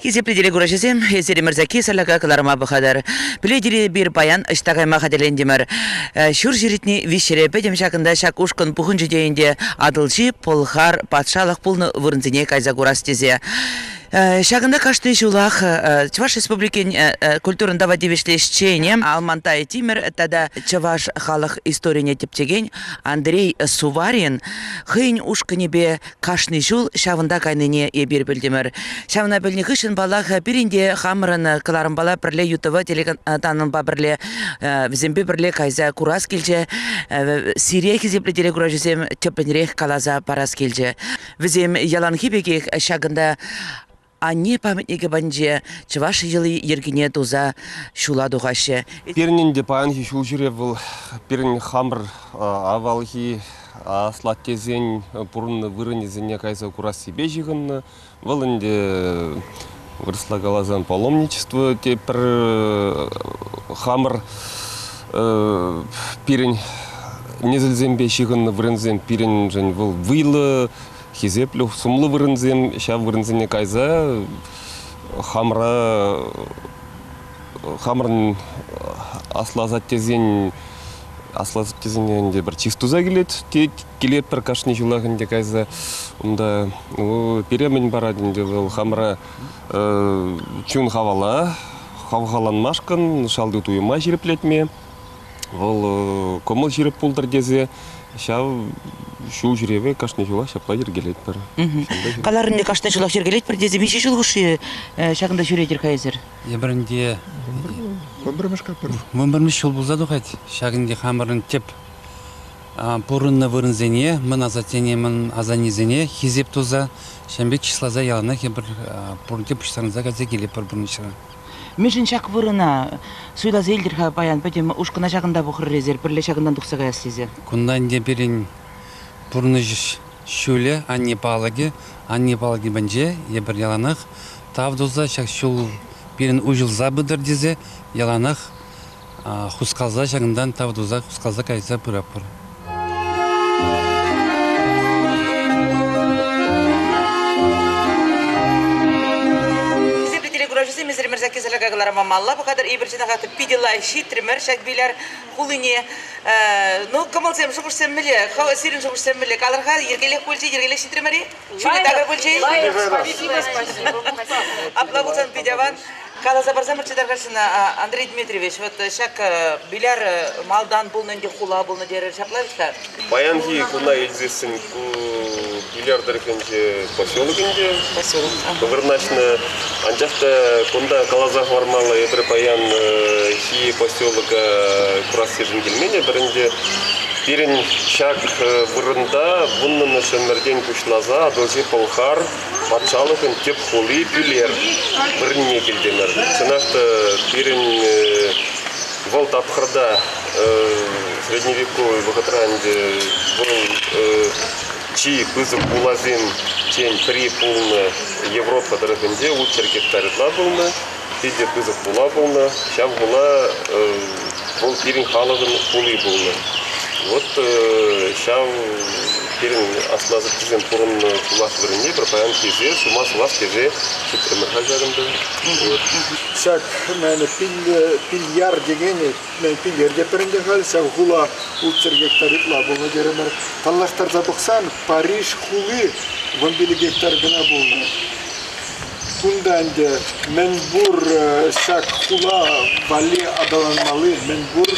Хисеплӗ телекураҫӑсем, эсир Мӗрсаки Саляка кӑларма пӑхатӑр. Пӗлетӗр эпир паян ӑҫта кайма хатӗрлентӗмӗр. Ҫур ҫӗрӗтни виҫҫӗре пӗтӗм ҫакӑнта ҫак ушкӑн пухӑнчӗ те ӗнтӗ Атӑлҫи Пӑлхар патшалӑх пулнӑ вырӑнсене кайса курас тесе. Ҫакӑнта кашни ҫулах Чӑваш Республикин культурӑн тава тивӗҫлӗ ӗҫченӗ Алмантай Тимӗр тата чӑваш халӑх историне тӗпчекен Андрей Суварин хӑйӗн ушкӑнӗпе кашни ҫул ҫавӑнта кайнине эпир пӗлтӗмӗр. Ҫавна пӗлнӗ хыҫҫӑн, паллах, пирӗн те хамӑрӑн кӑларӑмпала пӗрле ЮТВ телеканалпа пӗрле вӗсемпе пӗрле кайса курас килчӗ. Сире, хисеплӗ телекураҫӑсем, тӗплӗнрех каласа парас килчӗ. Вӗсем яланхи пекех ҫакӑнта анне памятникӗ патӗнче чӑваш йӑли-йӗркине туса ҫула тухаҫҫӗ. Пирӗн ӗнтӗ паянхи ҫул ҫӳрев вӑл пирӗн хамӑр авалхи аслаттесен пурӑннӑ вырӑнӗсене кайса курассипе ҫыхӑннӑ. Вӑл ӗнтӗ вырӑсла каласан паломничество те пӗр хамӑр пирӗн несӗлсемпе ҫыхӑннӑ вырӑнсем пирӗншӗн вӑл вӑйлӑ, хисеплӗ, сумлӑ вырӑнсем. Ҫав вырӑнсене кайса хамӑра хамӑрӑн аслӑ асаттесен аслӑ асаттесене ӗнтӗ пӗр чыс туса килет тет, килетпӗр кашни ҫулах ӗнтӗ кайса. Унта пире мӗн парать ӗнтӗ вӑл хамӑра чун хавала, хавхаланмашкӑн, шалти туйӑма ҫирӗплетме, вӑл кӑмӑл ҫирӗп пултӑр тесе ҫав ҫул ҫӳреве кашни ҫулах ҫапла йӗркелетпӗр. Каларӑн ӗнтӗ кашни ҫулах йӗркелетпӗр тесе миҫе ҫул хушши ҫакӑнта ҫӳретӗр-ха эсир? Эпир ӗнтӗ 11-мӗш ҫул пулса тухать. Ҫак ӗнтӗ хамӑрӑн тӗп пурӑннӑ вырӑнсене, мӑн асаттене, мӑн асаннесене хисеп туса, ҫавӑн пек чысласа яланах эпир пурте пуҫтарӑнса кайса килетпӗр пурнӑҫра. Мӗншӗн ҫак вырӑна суйласа илтӗр-ха паян пӗтӗм ушкӑна ҫакӑнта пухрӑр эсир, пӗрле ҫакӑнтан тухса каяс тесе? Кунта ӗнтӗ пирӗн пурнӑҫ ҫулӗ, анне палӑкӗ. Анне палӑкӗ патӗнче эпир яланах тав туса ҫак ҫул пирӗн уҫӑлса пытӑр тесе яланах хускалса ҫакӑнтан тав туса хускалса кайса пыратпӑр. Хисеплӗ телекуравҫӑсем, эсир Мӗрсакки Саляка кӑларма малла пӑхатӑр. Эпир чӑнахах та питӗ лайӑх ҫитрӗмӗр ҫак Биляр хулине. Ну, кӑмӑлсем, шухӑшсем мӗнле? Сирӗн шухӑшсем мӗнле? Калӑр-ха, йӗркелех пулчӗ, йӗркелех ҫитрӗмӗр-и? Ҫӳле такӑр пулчӗ-и? Спасибо, спасибо. Апла пулсан питӗ аван. Каласа парсамӑрччӗ тархасшӑн, Андрей Дмитриевич, вот ҫак Биляр малтан пулнӑ ӗнтӗ хула пулнӑ терӗр, ҫапла вӗт-ха? Паянхи куна илсессӗн ку Биляр тӑрӑхӗнче поселок ӗнтӗ. Поселок. Вырнаҫнӑ. Анчах та кунта каласа хӑвармалла, эпир паян хи поселока курассишӗн килмен эпир ӗнтӗ. Пирӗн ҫак вырӑнта вуннӑмӗш ӗмӗртен пуҫласа Атӑлҫи Пӑлхар патшалӑхӑн тӗп хули Пӳлер вырӑнне килтӗмӗр. Чӑнах та пирӗн вӑл тапхӑрта средневековый вӑхӑтра ӗнтӗ вӑл чи пысӑк хуласенчен пӗри пулнӑ Европа тӑрӑхӗнче 600 гектар ытла пулнӑ. Питӗ пысӑк хула пулнӑ. Ҫав хула вӑл пирӗн халӑхӑн хули пулнӑ. Вот ҫав пирӗн аслӑ асаттесем пурӑннӑ пулас вырӑнне пӗр паян килсе сума сӑвас тесе ҫитрӗмӗр-ха ҫакӑнта. Ҫак пильяр текенӗ пильяр те пӗрӗнтӗ халь, ҫав хула 600 гектар ытла пулнӑ терӗмӗр. Танлаштарса пӑхсан Париж хули 15 гектар кӑна пулнӑ. Кунта ӗнтӗ мӗнпур ҫак хула валли аталанмалли мӗнпур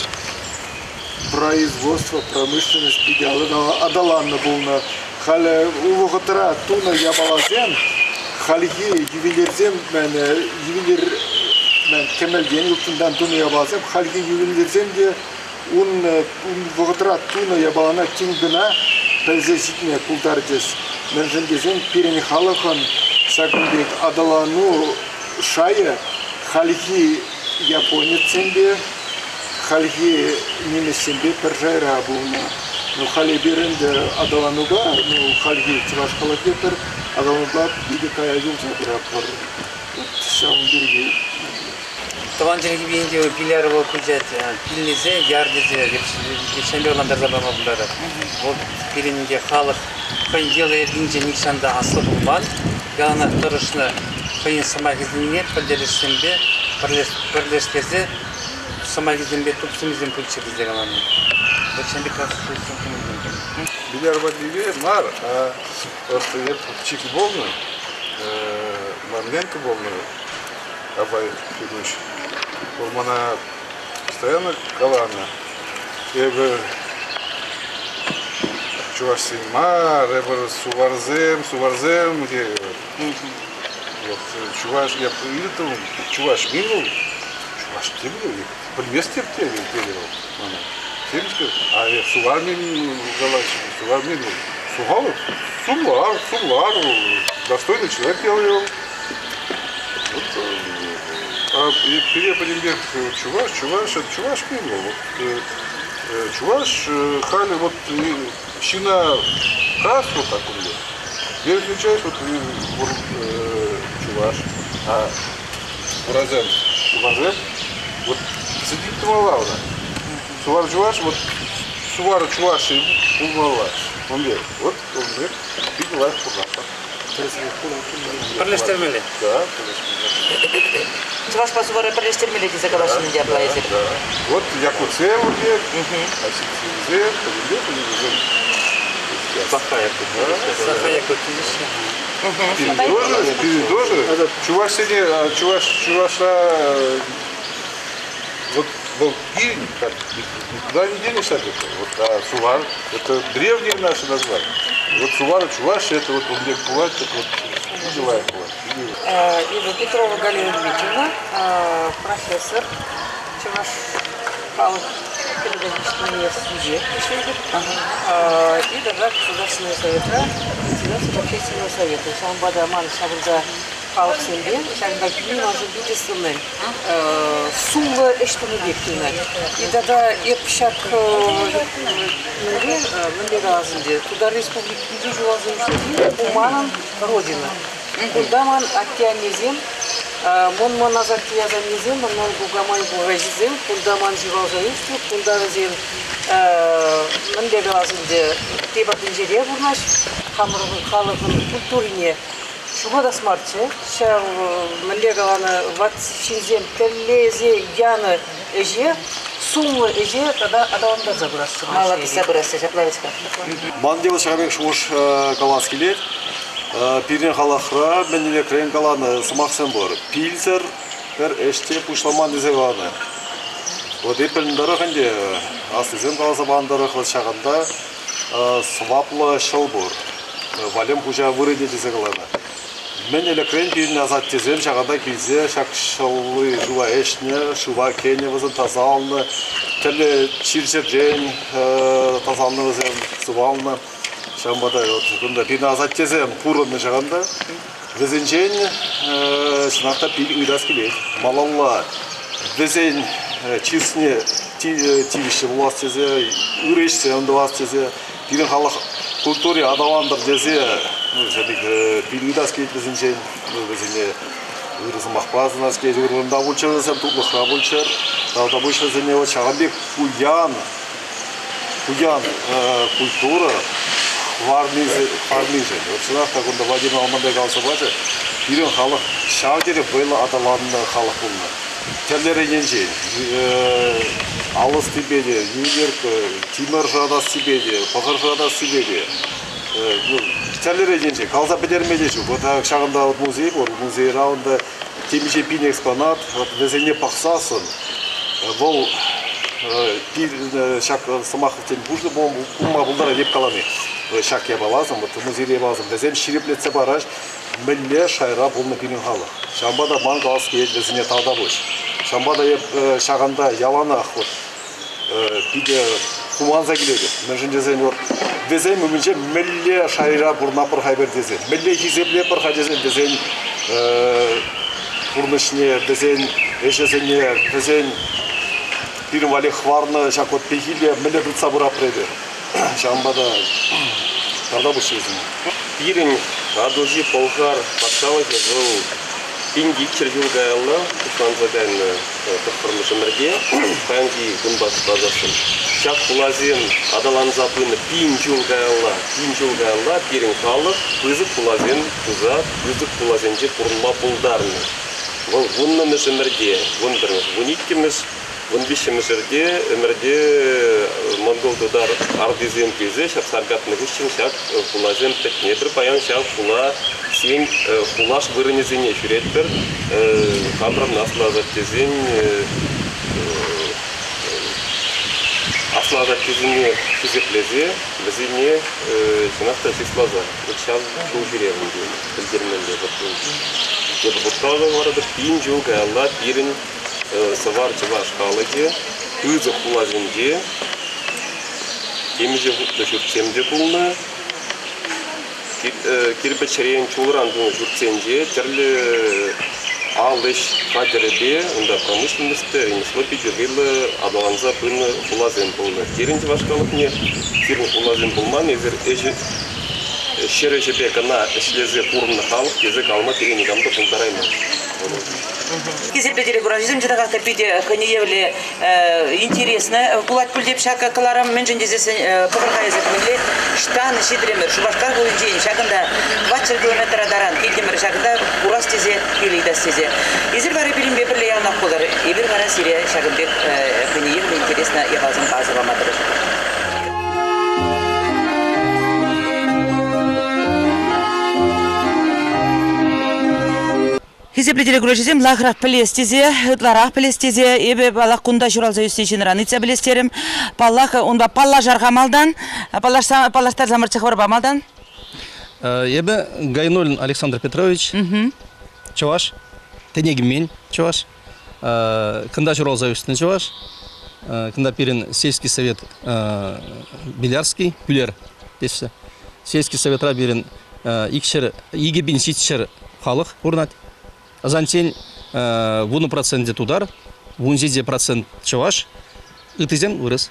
производство, промышленность питӗ аталаннӑ пулнӑ. Халӗ у вӑхӑтра тунӑ япаласем хальхи ювелирсем ювелир кӗмӗлтен, ылтӑнтан тунӑ япаласем хальхи ювелирсем те ун вӑхӑтра тунӑ япалана тин кӑна пӗлсе ҫитме пултарчӗҫ. Мӗншӗн тесен пирӗн халӑхӑн ҫакӑн пек аталану шайӗ хальхи японецсемпе, хальхи нимӗҫсемпе пӗр шайра пулнӑ. Ну, халь эпир ӗнтӗ аталанупа, ну, хальхи чӑваш халӑхӗ пӗр аталанупа питӗ кая юлса пыратпӑр. Вот ҫавӑн пирки. Тӑван чӗлхепе ӗнтӗ Пилярова куҫать, пиллесе, яр тесе ҫемье ӑнлантарса пама пултарать. Вӑл пирӗн ӗнтӗ халӑх хӑй йӑли-йӗркинче нихҫан та аслӑ пулман, яланах тӑрӑшнӑ. Хӑйӗн сӑмахӗсене пӗлтерӗшсемпе пӗрлештерсе сӑмахӗсемпе тупсӑмӗсем пулччӑр тесе каланӑ. Вот ҫавӑн пек Биляр валли мар, а просто эп чик болнӑ, Марленко болнӑ, Абай Федорович. Вӑл мана постоянно каланӑ. Эпӗ чӑвашсем мар, эпӗ суварсем, суварсем Вот чуваш, я илтӗм, чуваш мин чуваш темле, пӗлместӗп те терӗ вӑл мана. Темскер, а я сувар мин калаҫ, сувар мин сухал, сумлар, сумлар, достойный человек делал. Вот, а пире пӗтӗмпех чуваш, чуваш, чуваш мин вӑл. Вот, чуваш халӗ вот ҫына кас вот так у Верхняя часть вот чуваш, а Уразем, Уразем, вот сидит тумалавна. Сувар чуваш, вот сувар чуваш и пулмалла. Он бек, вот он бек, питӗ лайӑх пурнатпӑр. Пӗрлештермелле. Да, пӗрлештермелле. Чӑвашпа сувара пӗрлештермелле тесе каласшӑн ӗнтӗ апла эсир. Вот якутсем пек, осетинсем, пӗтӗмпе пӗтӗмпе. Саха якутсем. Саха якутсем. Пирӗн тоже, пирӗн тоже. Чувашсене, чуваш, чуваша вот был пирень, как никуда не денешься от этого. Вот, а Сувар, это древнее наше название. Вот Сувар, Чуваши, это вот он мне бывает, так вот дела Ива Петрова Галина Дмитриевна, профессор Чуваш халӑх педагогический университет и даже Государственного совета, председатель общественного совета. Ҫавӑнпа та ман ҫавӑнта халӑхсемпе ҫакӑнта килни маншӑн питӗ сумлӑ сумлӑ ӗҫ тунӑ пек туйӑнать. И тата эп ҫак мӗнле мӗнле калас ӗнтӗ, Тутар Республикинче ҫуралса ӳснӗ ку манӑн родина. Кунта ман атте-аннесем, мӑн-мӑн асатте-асаннесем, мӑн-мӑн кукамай-кукаҫисем кунта ман ҫуралса ӳснӗ, кунта вӗсем мӗнле калас ӗнтӗ, тепӗр тӗнчере пурӑнаҫ, хамӑр халӑхӑн культурине ҫухатас марччӗ. Ҫав мӗнле каланӑ, ват ҫынсем тӗллесе янӑ ӗҫе, сумлӑ ӗҫе тата аталантарса пырасчӗ. Мала тӑсса пырасчӗ, ҫапла вӗт-ха. Ман те ҫакӑн пек шухӑш калас килет. Пирӗн халӑхра мӗн ӗлӗкрен каланӑ сӑмахсем пур. Пилсӗр пӗр ӗҫ те пуҫламан тесе каланӑ. Вот эпӗ тӑрӑх ӗнтӗ аслисем каласа панӑ тӑрӑх вот ҫакӑнта сӑваплӑ ҫӑл пур. Валем хуҫа вырӑнӗ тесе каланӑ. Мӗн ӗлӗкрен пирӗн асаттесем ҫакӑнта килсе ҫак ҫӑлли шыва ӗҫнӗ, шыва кӗнӗ вӗсем тасалнӑ, тӗрлӗ чир-чӗртен тасалнӑ вӗсем, сывалнӑ. Ҫавӑнпа та вот кунта пирӗн асаттесем пурӑннӑ ҫакӑнта. Вӗсенчен чӑнах та пил ыйтас килет. Малалла вӗсен чысне тивӗҫлӗ пулас тесе, ырӑ ӗҫсем тӑвас тесе, пирӗн халӑх культури аталантӑр тесе пил ыйтас килет вӗсенчен. Вӗсене ырӑ сӑмахпа асӑнас килет. Ыррӑнта пулччӑр вӗсем, тутлӑхра пулччӑр. Тавтапуҫ вӗсене вот ҫакӑн пек пуян пуян культура хӑварнишӗн. Вот чӑнах та кунта Владимир Алмантай каласа пачӗ, пирӗн халӑх ҫав тери вӑйлӑ аталаннӑ халӑх пулнӑ. Тӗрлӗрен енчен ал ӑстипе те, ювелирка, тимӗр шӑратассипе те, пӑхӑр шӑратассипе те, тӗрлӗрен енчен каласа пӗтерме те ҫук. Вот ҫакӑнта вот музей пур, музейра унта темиҫе пин экспонат, вот вӗсене пӑхсассӑн вӑл ҫак сӑмах тен пуҫлӑ пулма пултарать эп калани. Ҫак япаласем, вот музейри япаласем, вӗсем ҫирӗплетсе параҫ, мӗнле шайра пулнӑ пирӗн халӑх. Ҫавӑнпа та ман калас килет вӗсене тавтапуҫ. Ҫавӑнпа та эп ҫакӑнта яланах вот питӗ хумханса килетӗп. Мӗншӗн тесен вот вӗсем умӗнче мӗнле шайра пурӑнатпӑр-ха эпир тесе, мӗнле хисеплетпӗр-ха тесен вӗсен пурнӑҫне, вӗсен ӗҫӗсене, вӗсен пирӗн валли хӑварнӑ ҫак вот пехиле мӗнле тытса пыратпӑр эпир. Ҫавӑнпа та тавтапуҫ вӗсене. Пирӗн Атӑлҫи Пӑлхар патшалӑхӗ вӑл 1200 ҫул каялла пуҫланса кайнӑ тӑххӑрмӗш ӗмӗрте паянхи кунпа шутласассӑн ҫак хуласем аталанса пынӑ 1000 ҫул каялла, 1000 ҫул каялла пирӗн халӑх пысӑк хуласем туса пысӑк хуласенче пурӑнма пултарнӑ. Вӑл вуннӑмӗш ӗмӗрте, 11-мӗш, 12-мӗш, 13-мӗш ӗмӗрте монгол-тутар артисем килсе ҫапса аркатнӑ хыҫҫӑн ҫак хуласем пӗтнӗ. Эпир паян ҫав хуласен хулаш вырӑнӗсене ҫӳретпӗр. Хамӑрӑн аслӑ асаттесен аслӑ асаттесене хисеплесе, вӗсене чӑнах та чысласа вот ҫав ҫул ҫӳрев ӗнтӗ пӗлтермелле. Эпӗ пуҫласа хӑваратӑп, 1000 ҫул каялла пирӗн сӑвар чӑваш халӑхӗ пысӑк хуласенче темиҫе хутлӑ ҫуртсем те пулнӑ. Кирпӗчрен, чулран тунӑ ҫуртсенче тӗрлӗ ал ӗҫ хатӗрӗпе унта промышленность те, ремесло питӗ вӑйлӑ аталанса пынӑ хуласем пулнӑ. Пирӗн чӑваш халӑхне пирӗн хуласем пулман, эсир ӗҫ ҫӗр ӗҫӗпе кӑна ӗҫлесе пурӑннӑ халӑх тесе калама пире никам та пултараймасть. Хисеплӗ телекуравҫӑсем, чӑнахах та питӗ хӑйне евӗрлӗ интересно пулать пуль теп ҫак кӑларӑм. Мӗншӗн тесессӗн пӑхӑр-ха эсир мӗнле ҫтан ҫитрӗмӗр Шупашкар хулинчен ҫакӑнта 400 километра таран килтӗмӗр ҫакӑнта курас тесе, пил ыйтас тесе. Эсир вара пирӗнпе пӗрле яланах пулӑр. Эпир вара сире ҫакӑн пек хӑйне евӗрлӗ интересно япаласем каласа пама тӑрӑшӑпӑр. Хисеплӗ телекураҫӑсем, лайӑхрах пӗлес тесе, ытларах пӗлес тесе эпӗ, паллах, кунта ҫуралса ӳснӗ ҫынран ыйтса пӗлес терӗм. Паллах, унпа паллашар-ха малтан. Паллаштарсамӑрччӗ хӑвӑрпа малтан. Эпӗ Гайнуллин Александр Петрович, чӑваш, тӗне кӗмен чӑваш. Кунта ҫуралса ӳснӗ чӑваш. Кунта пирӗн сельский совет Белярский, Пӳлер теҫҫӗ. Сельский советра пирӗн 2700 халӑх пурӑнать. Ӑсанччен 10 проценчӗ тутар, 17% чӑваш, ыттисем вырӑс.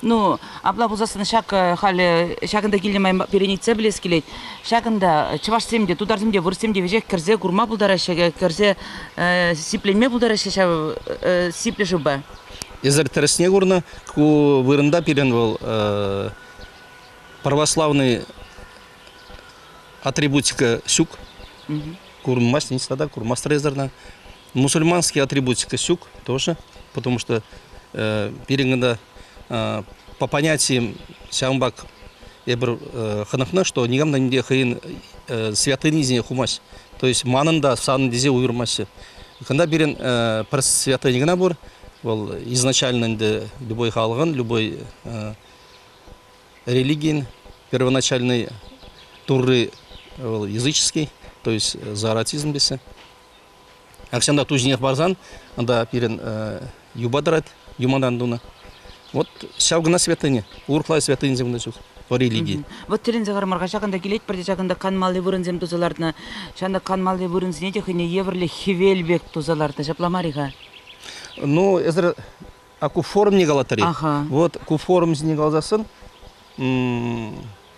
Ну, апла пулсассӑн ҫак халӗ ҫакӑнта килнӗ май пирӗн ыйтса пӗлес килет. Ҫакӑнта чӑвашсем те, тутарсем те, вырӑссем те веҫех кӗрсе курма пултараҫҫӗ, кӗрсе сипленме пултараҫҫӗ ҫав сиплӗ шывпа. Эсир тӗрӗсне курнӑ. Ку вырӑнта пирӗн вӑл православный атрибутика ҫук. Курӑнмасть ниҫта та, курмастӑр эсир. Мусульманский атрибутика ҫук тоже, потому что пирӗн кунта по понятиям ҫавӑнпа эпир хӑнӑхнӑ, что никам та ниде хӑйӗн святынисене хумасть. То есть манӑн та санӑн тесе уйӑрмаҫҫӗ. Кунта пирӗн пӗр святыня кӑна пур. Вӑл изначально ӗнтӗ любой халӑхӑн, любой религин первоначальный турри вӑл языческий, то есть зороастризм тесе. Акҫанда ту ҫинех барсан, унта пирӗн юпа тӑрать, юманран тунӑ. Вот ҫав кӑна святыня, урӑхла святыньсем кунта ҫук по религии. Вот тӗлӗнсе кармарха, ҫакӑнта килетпӗр те ҫакӑнта канмалли вырӑнсем туса лартнӑ. Ҫакӑнта канмалли вырӑнсене те хӑйне евӗрлӗ хӗвел пек туса лартнӑ. Ҫапла мар-и-ха? Ну, эсир а ку форум не калатӑр-и? Аха. Вот ку форум ҫине каласассӑн,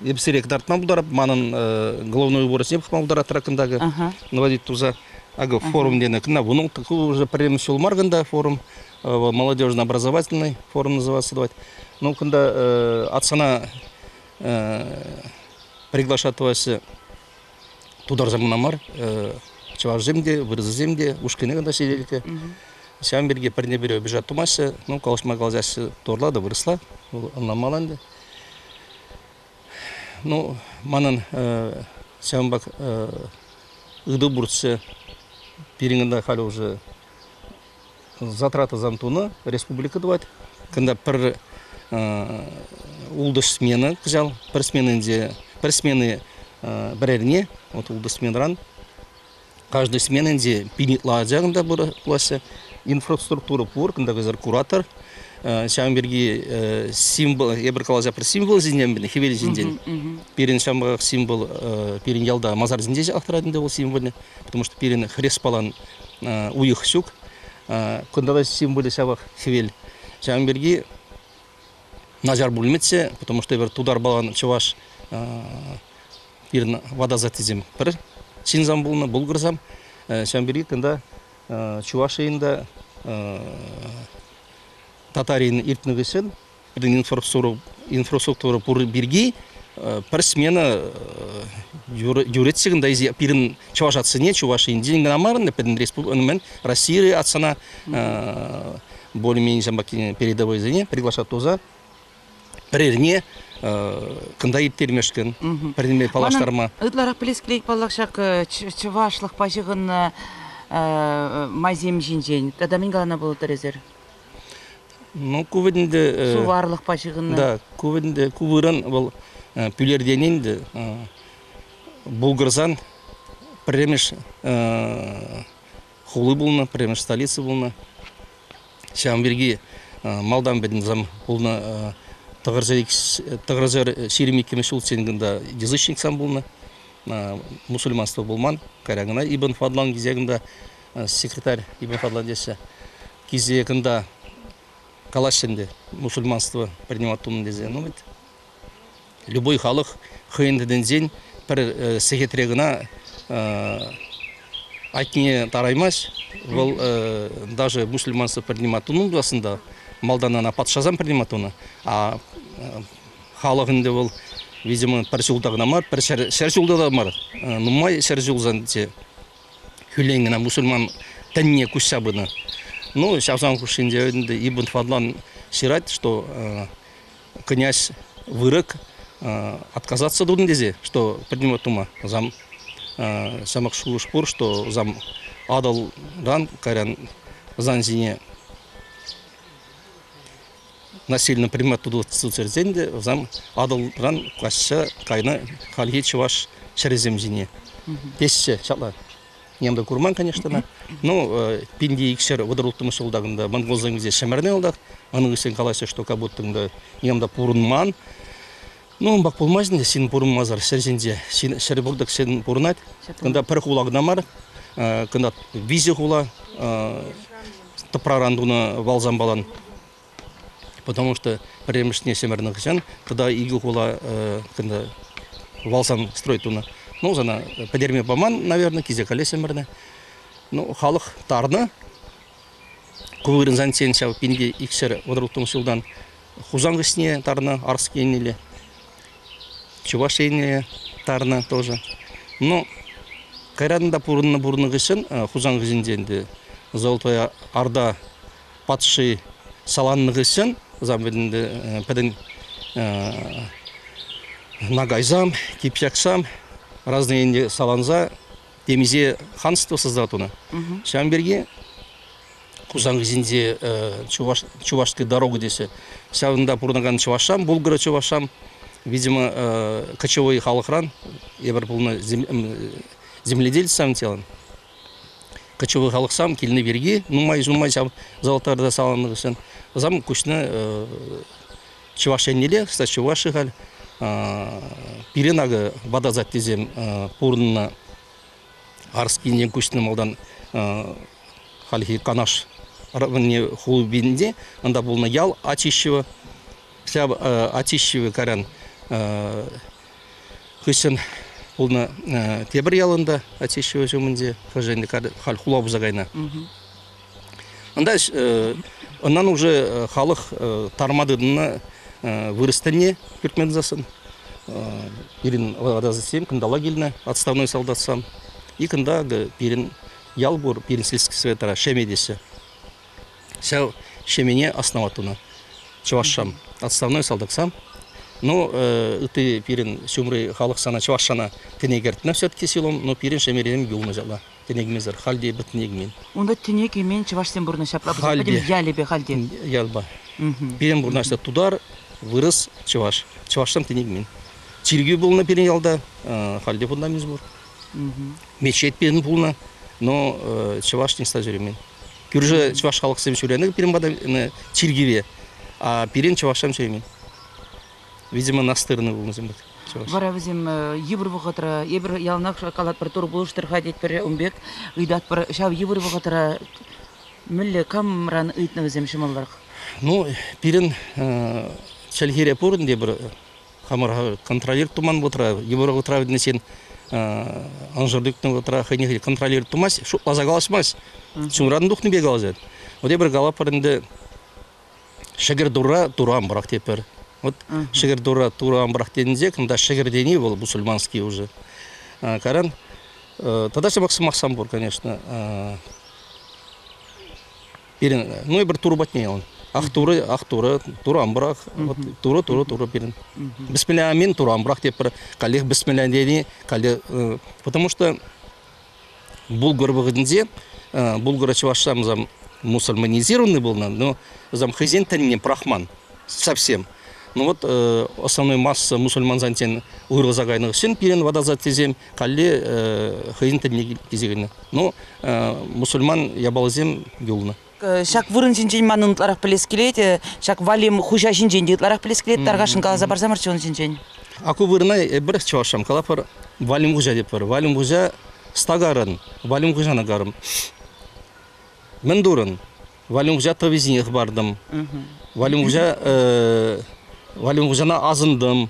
эп сире кӑтартма пултарап, манӑн головной уборсене пӑхма пултаратӑр кӑнтакӑ наводить туса. Акӑ форум тенӗ. Кӑна вунӑ уже пӗрремӗш ҫул мар кӑнта форум, молодежно-образовательный форум называться давать. Ну, кунта отсана приглашать тӑваҫҫӗ тутарсем кӑна мар, чӑвашсем те, вырӑссем те, ушкӑнӗ кӑна ҫителӗклӗ. Ҫавӑн пирки пӗрне-пӗри обижать тумаҫҫӗ, ну, калаҫма калаҫаҫҫӗ торла та вырӑсла, ӑнланмалла ӗнтӗ. Ну, манӑн ҫавӑнпа ыйту пурччӗ. Пирӗн кунта халӗ уже затратӑсем тунӑ, республика тӑвать. Кунта пӗр ултӑ смена кӑҫал, пӗр сменинче, пӗр смены пӗр эрне, вот ултӑ сменӑран каждый сменинче пин ытла ача кунта пулаҫҫӗ. Инфраструктура пур, кунта кӑсӑр куратор. Ҫавӑн пирки символ, эпир каласа пӗр символ ҫинчен, хӗвел ҫинчен. Пирӗн ҫамрӑк символ пирӗн ялта масар ҫинче ҫаклаттарать ӗнтӗ вӑл символне, потому что пирӗн хрест палан уйӑх ҫук. Кунта та символӗ ҫавах хӗвел. Ҫавӑн пирки начар пулмӗччӗ, потому что эпир тутар палан чӑваш пирӗн ватасаттисем пӗр ҫынсам пулнӑ, булгӑрсам. Ҫавӑн пирки кунта Чувашийӗн та Татарин иртнӗ хыҫҫӑн пирӗн инфраструктура пур пирки пӗр смена юрӗччӗ кунта пирӗн чӑваш атсене Чуваш Индийӗн кӑна мар ӗнтӗ пӗтӗм республика Российӑри атсана более-менее ҫамрӑк передовойсене приглашать туса пӗр эрне кӑнта ирттермешкӗн пӗрне паллаштарма. Ытларах пӗлес килет, паллах, ҫак чӑвашлӑхпа ҫыхӑннӑ майсем ҫинчен. Тата мӗн каланӑ пулӑттӑр эсир? Ну, ку вӗт ӗнтӗ... Суварлӑхпа ҫыхӑннӑ. Да, ку вӗт ӗнтӗ, ку вырӑн вӑл Пӳлертен ӗнтӗ Булгӑрсан пӗрремӗш хули пулнӑ, пӗрремӗш столица пулнӑ. Ҫавӑн пирки малтан пӗтӗм пулнӑ 922-мӗш ҫулччен кунта язычниксем пулнӑ, мусульманство пулман. Кайран кӑна Ибн Фадлан килсе кунта секретарь Ибн Фадлан теҫҫӗ. Килсе кунта калаҫҫӗ ӗнтӗ мусульманство принимать тунӑ тесе. Ну ведь любой халӑх хӑйӗн тӗнӗнчен пӗр сехетре кӑна айккине тараймасть. Вӑл даже мусульманство принимать тунӑ пуласӑн та малтан ӑна патшасем принимать тунӑ, а халӑх ӗнтӗ вӑл, видимо, пӗр ҫулта кӑна мар, пӗр ҫӗр ҫулта та мар, нумай ҫӗр ҫулсенче хӳлен кӑна мусульман тӗнне куҫса пынӑ. Ну, ҫавсам хушшинче ӗнтӗ Ибн Фадлан ҫырать, что князь Вырӑк отказаться тунӑ тесе, что пӗтӗм тума зам ҫамрӑк шухӑш пур, что зам Атӑлран кайран Занзине насильно примат тутарсен те зам Атӑлран каҫса кайнӑ хальхи чӑваш ҫӗрӗсем ҫине. Теҫҫӗ ҫапла. Нем те курман, конечно, но пинте икҫӗр вӑтӑр улттӑмӗш ҫулта кунта монголсем килсе ҫӗмӗрнӗ йӑлтах. Ӑна хыҫҫӑн калаҫҫӗ, что как будто кунта нем та пурӑнман. Ну, унпах пулмасть ӗнтӗ, ҫын пурӑнмасӑр ҫӗр ҫинче. Ҫын, ҫӗр пур-тӑк ҫын пурӑнать. Кунта пӗр хула кӑна мар, кунта виҫӗ хула тӑпраран тунӑ валсам палан. Потому что пӗрремӗшне ҫӗмӗрнӗ хыҫҫӑн тата икӗ хула кунта валсан строй тунӑ. Ну, сана пӗтерме паман, наверное, килсе калле ҫӗмӗрнӗ. Ну, халӑх тарнӑ. Ку вырӑнсан сен ҫав пинте икҫӗр вӑтӑр ҫултан Хусан хыҫне тарнӑ, Арск еннелле. Чӑваш Ене тарнӑ тоже. Ну, кайран та пурӑннӑ пурӑннӑ хыҫҫӑн Хусан хыҫӗнче ӗнтӗ Золотая Орда патши саланнӑ хыҫҫӑн пӗтӗм нагайсам, кипчаксам разные енне саланса темиҫе ханство создать тунӑ. Ҫавӑн пирки Хусан хыҫӗнче чуваш, чувашская дорога тесе ҫавӑнта пурӑнакан чӑвашсам, булгара чӑвашсам, видимо, кочевой халӑхран эпир пулнӑ земледельцам телан. Кочевой халӑхсам килнӗ пирки нумай-нумай ҫав золотарда саланнӑ хыҫҫӑн вӗсем куҫнӑ чӑваш еннелле, кстати, чуваши халь пирӗн акӑ ватасать тесем пурӑннӑ Арскинчен куҫнӑ малтан хальхи Канаш хулинче унта пулнӑ ял Ачищево. Ҫав Ачищево кайран хыҫҫӑн пулнӑ тепӗр ялында Ачищево ҫумӗнче, хӑшӗ ӗнтӗ халь хула пулса кайнӑ. Унта ӑнан уже халӑх тарма тытӑннӑ вырӑс тӗнне кӳртме тытасӑн. Пирӗн ватасем кӑнталла килнӗ отставной солдатсам. И кӑнта пирӗн ял пур, пирӗн сельский советра Шеме теҫҫӗ. Ҫав Шемене основать тунӑ чӑвашшам, отставной салтаксам. Ну, ытти пирӗн ҫумри халӑх сана чӑвашшана тӗне кӗртнӗ все-таки селом, но пирӗн Шемерен юлнӑ ҫапла. Тӗне кӗмесӗр халь те эпир тӗне кӗмен. Унта тӗне кӗмен чӑвашсем пурӑннӑ ҫапла пӗтӗм ялӗпе халь те. Ялпа. Пирӗн пурӑнаҫҫӗ тутар, вырӑс, чӑваш. Чӑвашсем тӗне кӗмен. Чиркӳ пулнӑ пирӗн ялта, халь те фундамент пур. Мечеть пирӗн пулнӑ, но чӑваш ниҫта ҫӳремен. Кӳршӗ чӑваш халӑхсем ҫӳренӗ пирӗн пата чиркӗве, а пирӗн чӑвашсем ҫӳремен. Видимо, настырный пулнӑ пек. Вара вӗсем йывӑр вӑхӑтра, эпир яланах калатпӑр, Турӑ пулӑштӑр-ха тетпӗр ун пек, ыйтатпӑр. Ҫав йывӑр вӑхӑтра мӗнле камран ыйтнӑ вӗсем ҫӑмӑллӑх? Ну, пирӗн чӗлхере пур ӗнтӗ пӗр хамӑр контролир туман вӑхӑтра, йывӑр вӑхӑтра вӗтнӗ ҫын. Анжӑр ӳкнӗ вӑхӑтра хӑйне хӑй контролировать тумасть, шутласа калаҫмасть. Чунран тухнипе калаҫать. Вот эпир калатпӑр ӗнтӗ, шӗкӗр турра турам пӑрах тетпӗр. Вот шӗкӗр турра турам пӑрах тенинче кунта шӗкӗр тени вӑл мусульманский уже. Кайран тата ҫапах сӑмахсам пур, конечно. Пирӗн, ну, эпир турӑ патне он. Ах турӑ, ах турӑ, турӑ ан пӑрах. Вот турӑ, турӑ, турӑ пирӗн. Бисмилля амин, турӑ ан пӑрах тетпӗр. Каллех бисмилля тени, каллех, потому что Булгар вӑхӑтӗнче Булгара чӑвашсем мусульманизированный пулнӑ, но зам хӑйсен тӗнне пӑрахман совсем. Ну вот основной масса мусульмансенчен уйрӑлса кайнӑ хыҫҫӑн пирӗн ватасаттисем калле хӑйӗн тӗнне килсе кӗнӗ. Ну, мусульман япаласем юлнӑ. Ҫак вырӑн ҫинчен манӑн ытларах пӗлес килет. Ҫак Валим хуҫа ҫинчен те ытларах пӗлес килет. Тархасшӑн каласа парсамӑрччӗ ун ҫинчен. А ку вырӑна эпир чӑвашсем калатпӑр Валим хуҫа тетпӗр. Валим хуҫа стакарӑн, Валим хуҫана карӑм. Мӗн турӑн? Валим хуҫа тӑвисене хӑпартӑм. Валим хуҫа Валим хуҫана асӑнтӑм.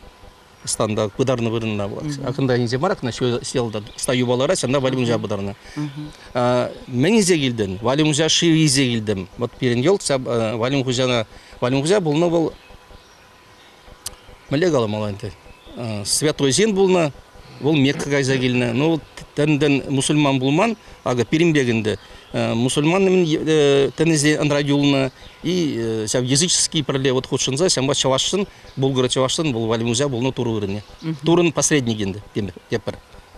Станда пытарнӑ вырӑнна пулать. Акӑнта инҫе мар, акна селта ста юпалара ҫанда Валим хуҫа пытарнӑ. Мӗн илсе килтӗн? Валим хуҫа шыв илсе килтӗм. Вот пирӗн йӑлт Валим хуҫана Валим хуҫа пулнӑ вӑл мӗнле каламалла ӗнтӗ? Святой ҫын пулнӑ, вӑл Мекка кайса килнӗ. Ну, тӗн мусульман пулман, акӑ пирӗн пек ӗнтӗ. Мусульман тӗнӗсе ӑнра юлнӑ и ҫав языческий пӗрле вот хутшӑнса ҫавӑнпа чӑвашшӑн, булгара чӑвашшӑн вӑл Валимузя пулнӑ турӑ вырӑнне. Турӑн посредник ӗнтӗ, тепӗр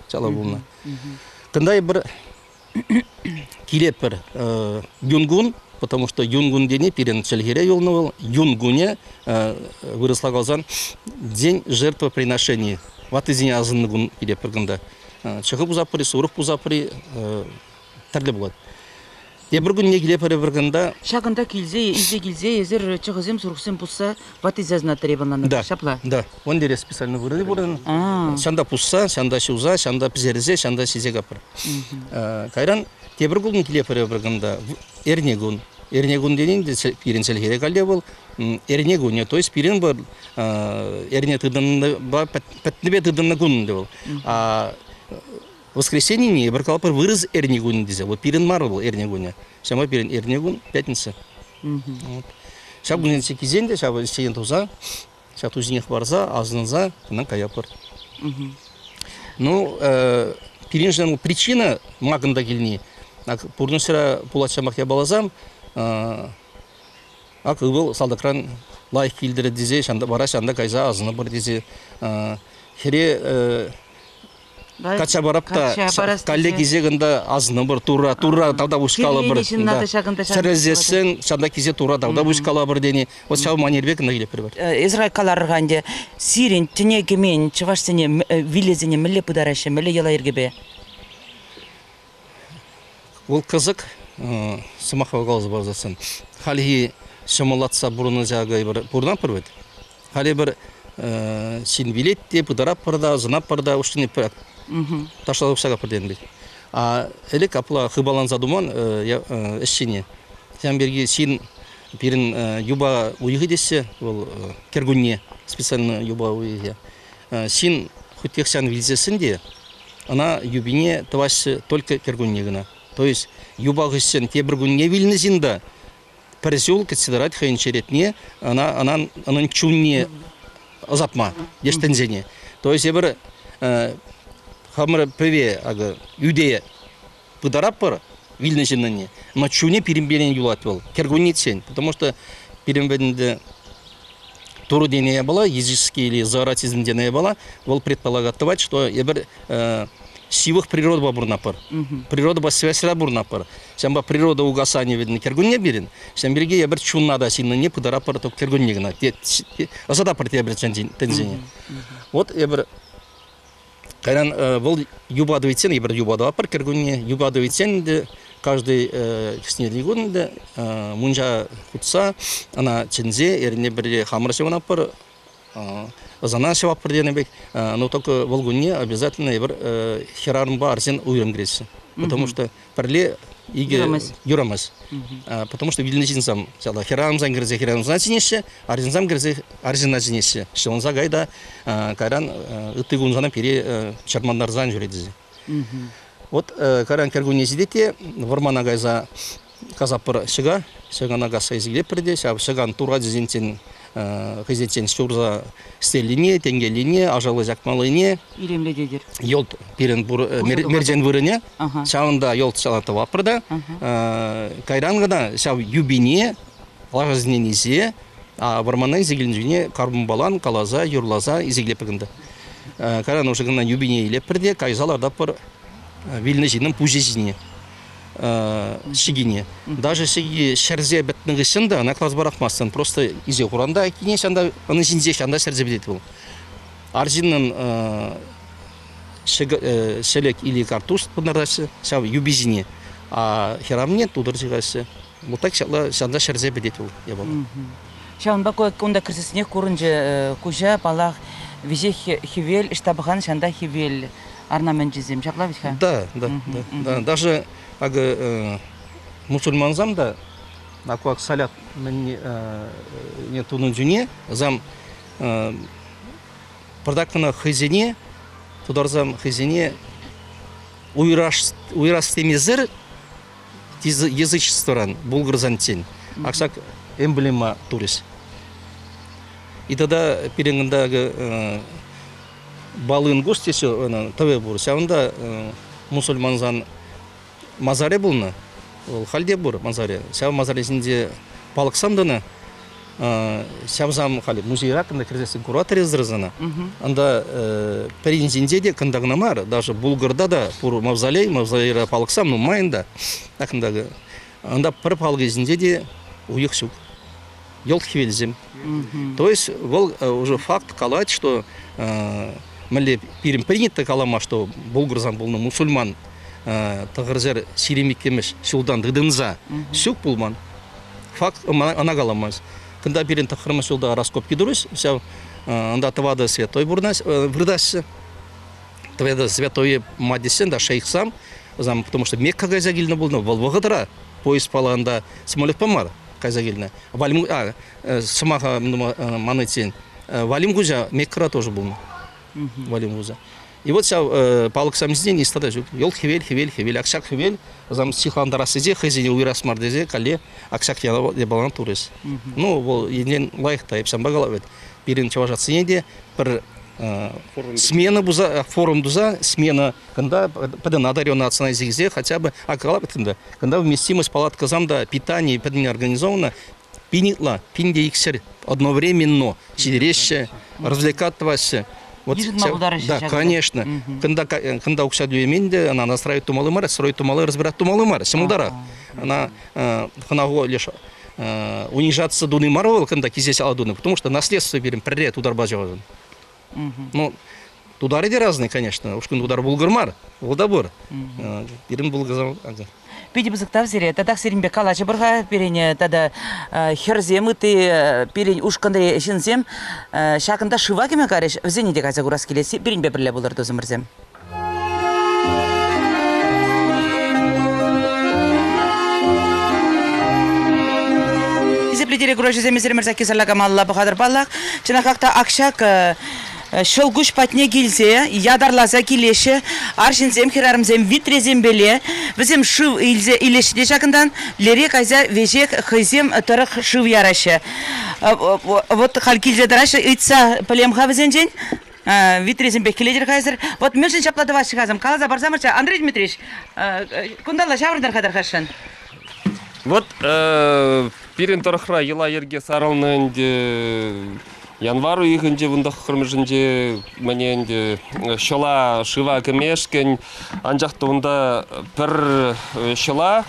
чала пулнӑ. Кунта эпир килетпӗр юнкун, потому что юнкун тени пирӗн чӗлхере юлнӑ вӑл. Юнкунӗ вырӑсла каласан день жертвоприношений. Ваттисене асӑннӑ кун килетпӗр кунта. Чӑхӑ пусапӑр-и, сурӑх пусапӑр-и, тӗрлӗ пулать. Тепӗр кунне киле пӗр кунта. Ҫакӑнта килсе, илсе килсе эсир чӑхӑсем, сурӑхсем пусса ваттисем знатӑр ӑнланатӑп. Да. Ҫапла? Да. Он дере специально вырӑнӗ пурӑн. Ҫанда пусса, ҫанда ҫуса, ҫанда пӗҫерсе, ҫанда ҫисе капӑр. Кайран тепӗр кун киле пӗр кунта эрне кун. Эрне кун тенин те пирӗн чӗлхере калле вӑл эрне кунӗ, то есть пирӗн вӑл эрне тытӑннӑпа пӗтнипе тытӑннӑ кун ӗнтӗ вӑл. Воскресенье эпир калатпӑр вырӑс эрне кунӗ тесе. Вот пирӗн мар вӑл эрне кунӗ. Ҫавӑнпа пирӗн эрне кун пятница. Вот. Ҫав кунсенче килсен те ҫав ӗҫсене туса, ҫав тусене хӑварса, асӑнса ӑна каятпӑр. Ну, пирӗншӗн причина макӑнта килни. Пурнӑҫра пулать ҫамах япаласам, ак ывӑл салтакран лайӑх килтӗр тесе, вара ҫанда кайса асӑнӑпӑр тесе хӗре Качча парап та калле килсе кӑнта асӑнӑпӑр турра, турра тавта пуҫ калӑпӑр. Чӗрӗлсессӗн ҫавна килсе турра тавта пуҫ калапӑр тени. Вот ҫав манерпе кӑна килетпӗр. Эсир каларӑр-ха ӗнтӗ, сирӗн тӗне кӗмен чӑвашсене, вилесене мӗнле пытараҫҫӗ, мӗнле йӑла-йӗркепе? Вӑл кӑсӑк сӑмахпа каласа парсассӑн. Хальхи ҫӑмӑллатса пурӑнӑҫа пурӑнатпӑр вӗт. Халӗ пӗр ҫын вилет те, пытаратпӑр та, ӑсӑнатпӑр та, ушкӑнне ташласа тухса капӑр тенӗ пек. А ӗлӗк апла хыпаланса туман ӗҫ ҫине. Ҫавӑн пирки ҫын пирӗн юпа уйӑхӗ теҫҫӗ, вӑл кӗркунне специально юпа уйӑхӗ. Ҫын хоть тахҫан вилсессӗн те ӑна юпине тӑваҫҫӗ только кӗркунне кӑна. То есть юпа хыҫҫӑн тепӗр кунне вилнӗ ҫын та пӗр ҫул кӗтсе тӑрать хӑйӗн черетне, ӑна, ӑна, ӑнӑн чунне ӑсатма ештенсене. То есть эпир хамӑр пӗве акӑ ӳте пытаратпӑр вилнӗ ҫыннӑнне, но чунӗ пирӗнпе юлать вӑл кӗркуннеччен, потому что пирӗн ӗнтӗ Турӑ тенӗ япала, языческий или зооратизм тенӗ япала, вӑл предполагать тӑвать, что эпир ҫывӑх природӑпа пурӑнатпӑр. Природӑпа связьра пурӑнатпӑр. Ҫавӑнпа природа угасанӗ видно кӗркунне пирӗн. Ҫавӑн пирки эпир чунна та ҫыннине пытаратпӑр тӑк кӗркунне кӑна. Ӑсататпӑр тепӗр тӗнчене. Вот эпир кайран вӑл юпа тӑвитсен, эпир юпа тӑватпӑр кӗркунне. Юпа тӑвитсен ӗнтӗ каждый кӗснерни кун ӗнтӗ мунча хутса ӑна чӗнсе эрне пӗрле хамӑр ҫӑвӑнатпӑр, ӑсана ҫӑватпӑр тенӗ пек. Но только вӑл кунне обязательно эпир хӗрарӑмпа арҫын уйрӑм кӗреҫҫӗ. Потому что пӗрле. Икӗ юрамасть. Потому что вилнӗ ҫынсам ҫала хӗрарӑмсем кӗрсе хӗрарӑмсена чӗнеҫҫӗ, арҫынсем кӗрсе арҫынна чӗнеҫҫӗ. Ҫӑлӑнса кай та кайран ытти кунсана пире чӑрмантарсан ҫӳрет тесе. Вот кайран кӗркунне ҫитет те вӑрмана кайса касатпӑр ҫӑка, ҫӑкана касса илсе килетпӗр те ҫав ҫӑкан турачӗсенчен хӑйсенчен ҫурса стеллине, тенкеллине, ашаллӑ ҫакмаллине. Илемлететӗр. Йӑлт пирӗн пур мерчен вырӑнӗ. Ҫавӑнта йӑлт ҫала тӑватпӑр та. Кайран кӑна ҫав юпине лашасене илсе вӑрмана илсе килнӗ чухне карбунпалан каласа, юрласа илсе килетпӗр кунта. Кайран уже кӑна юпине илетпӗр те кайса лартатпӑр вилнӗ ҫыннӑн пуҫӗ ҫине. Ҫикине. Даже ҫики ҫӗрсе пӗтнӗ хыҫҫӑн та ӑна класс пӑрахмастӑн. Просто исе хуран та айккине ҫанта, ӑна ҫинче ҫанта ҫӗрсе пӗтет вӑл. Арҫыннӑн ҫӗлӗк или картуз пӑнтараҫҫӗ ҫав юпи ҫине, а хӗрарӑмне тутӑр ҫыхаҫҫӗ. Вот так ҫапла ҫанта ҫӗрсе пӗтет вӑл япала. Ҫавӑнпа кунта кӗрсессӗнех курӑнчӗ куҫа, паллах, веҫех хӗвел, ӑҫта пӑхан ҫанта хӗвел орнаменчӗсем. Ҫапла вӗт-ха? Да, да, да, да. Даже акӑ мусульмансам та аквак салят мӗнне тунӑ чухне зам пӑртак кӑна хӑйсене тутарсам хӑйсене уйрас темесӗр язычествӑран булгарсанчен аксак эмблема турӗҫ. И тогда пирӗн кунта Балынгус тесе тӑвӗ пур. Ҫавӑнта мусульмансан мазаре пулнӑ. Вӑл халь те пур мазаре. Ҫав мазаре ҫинче палӑксам тӑнӑ. Ҫавсам халь музейра кунта кӗрсессӗн куратӑр эсӗр Анда пӗрин ҫинче те кунта кӑна мар, даже Булгарта та пур мавзолей, мавзолейра палӑксам нумай ӗнтӗ. Кунта анда пӗр палӑкӗ ҫинче те уйӑх ҫук. Йӑлт хӗвелсем. То есть вӑл уже факт калать, что мӗнле пирӗн принято калама, что булгарсам пулнӑ мусульман тӑхӑрҫӗр ҫирӗм иккӗмӗш ҫултан тытӑнса ҫук пулман. Факт ӑна каламасть. Кунта пирӗн тӑххӑрмӗш ҫулта раскопки турӗҫ. Ҫав унта тӑватӑ святой выртаҫҫӗ. Тӑватӑ святой ма тесен да шейхсам, потому что Мекка кайса килнӗ пулнӑ вӑл вӑхӑтра поездпала анда самолетпа мар кайса килнӗ. Валим, сӑмаха манӑтсен Валим хуҫа Меккӑра тоже пулнӑ. Валим хуҫа. И вот ҫав палӑксем ҫинчен ниҫта та ҫук. Йӑлт хӗвел, хӗвел, хӗвел. Ак ҫак хӗвел зам сыхлантарас тесе, хӑйсене уйӑрас мар тесе калле ак ҫак япалана турӗҫ. Ну, вӑл енчен лайӑх та, эп ҫавӑнпа калап вӗт. Пирӗн чӑваш атсене те пӗр смена туса, форум туса, смена кунта пӗтӗм одаренный отцана илсе хотя бы, а калап кунта, кунта вместимость палаткӑсам та, питание пӗтӗм организовано, пин ытла, пин те иксӗр одновременно ҫитереҫҫӗ, развлекать тӑваҫҫӗ. Вот, Йышӑнма пултараҫҫӗ. Да, конечно. Кунта, кунта укҫа тӳлемен те, ӑна настраивать тумалли мар, строить тумалли, разбирать тумалли мар, ҫӑмӑлтарах. Ӑна хӑнаху леш унижаться туни мар вӑл кунта кисес ала тунӑ, потому что наследство пирӗн пӗрре тутарпа чӑвашӑн. Ну, тутары те разные, конечно. Ушкӑн тутар булгар мар, вӑл та пур. Пирӗн булгар. Питӗ пысӑк тав сире. Татах сирӗнпе калаҫӑпӑр-ха пирӗн тата хӗрсем, ытти пирӗн ушкӑнри ҫынсем ҫакӑнта шыва кӗме карӗҫ. Вӗсене те кайса курас килет. Пирӗнпе пӗрле пулӑр, тусӑмӑрсем. Хисеплӗ телекураҫӑсем, эсир Мӗрсакки сарлакамалла пӑхатӑр паллах. Чӑнахах та ак ҫак ҫӑлкуҫ патне килсе ятарласа килеҫҫӗ арҫынсем, хӗрарӑмсем витресемпеле. Вӗсем шыв илсе илеҫҫӗ те ҫакӑнтан лере кайса веҫех хӑйсем тӑрӑх шыв яраҫҫӗ. Вот халь килсе тӑраҫҫӗ, ыйтса пӗлем-ха вӗсенчен. Витресемпех килетӗр-ха эсӗр. Вот мӗншӗн ҫапла тӑваҫҫӗ-ха Каласа парсамӑрччӗ, Андрей Дмитриевич, кунталла ҫаврӑнтӑр-ха тархасшӑн. Вот пирӗн тӑрӑхра йӑла-йӗрке сарӑлнӑ ӗнтӗ. Январь уйӑхӗнче, вунтӑххӑрмӗшӗнче мӗне ӗнтӗ ҫӑла шыва кӗмешкӗн. Анчах та унта пӗр ҫӑла.